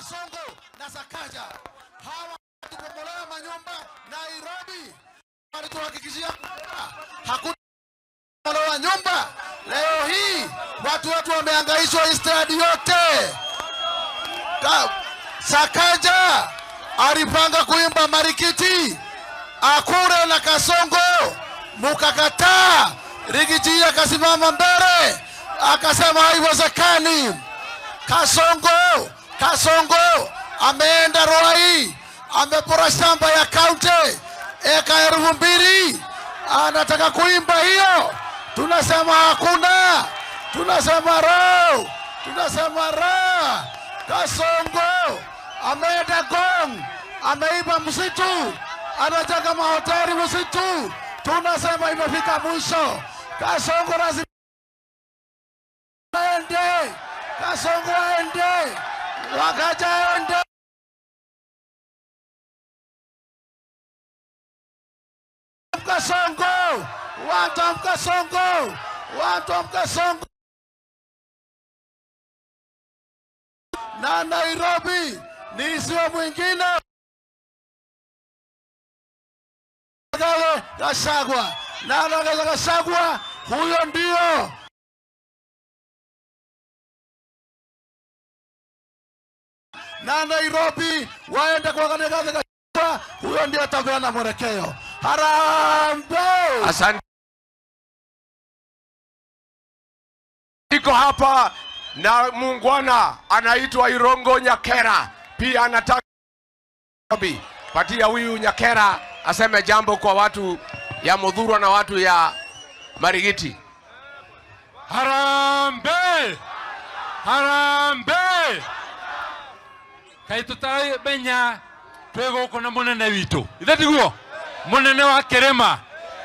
Kasongo na Sakaja. Hawa tukombolewa manyumba Nairobi, walituhakikishia hakuna kubomolewa nyumba. Leo hii watu wetu wamehangaishwa Eastland yote. Sakaja alipanga kuimba Marikiti, Akure na Kasongo, mukakataa. Riggy G akasimama mbele akasema haiwezekani. Kasongo ameenda Ruai, amepora shamba ya kaunti eka 2000, anataka kuimba hiyo. Tunasema hakuna, tunasema roho, tunasema raha. Kasongo ameenda Ngong, ameiba msitu, anajenga mahoteli msitu. Tunasema imefika mwisho. Kasongo lazima aende, Kasongo aende, Wakaja aende. Kasongo, watu Kasongo, watu Kasongo na Nairobi ni sio mwingine Gachagua na Gachagua, huyo ndio na Nairobi waende kwa Rigathi Gachagua, huyo ndio atapeana mwelekeo. Harambee! Asante. Iko hapa na muungwana anaitwa Irongo Nyakera, pia anataka Nairobi. Patia huyu Nyakera aseme jambo kwa watu ya Muthurwa na watu ya Marigiti. Harambee! Harambee! Kaĩ tũtaramenya twĩ gũkũ na mũnene witũ, ithe tiguo mũnene wa kĩrĩma,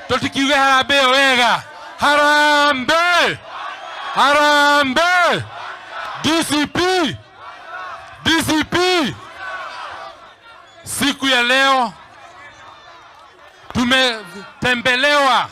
tũtikiuge harambee ĩyo wega. Harambee! Harambee! DCP! DCP! Siku ya leo tumetembelewa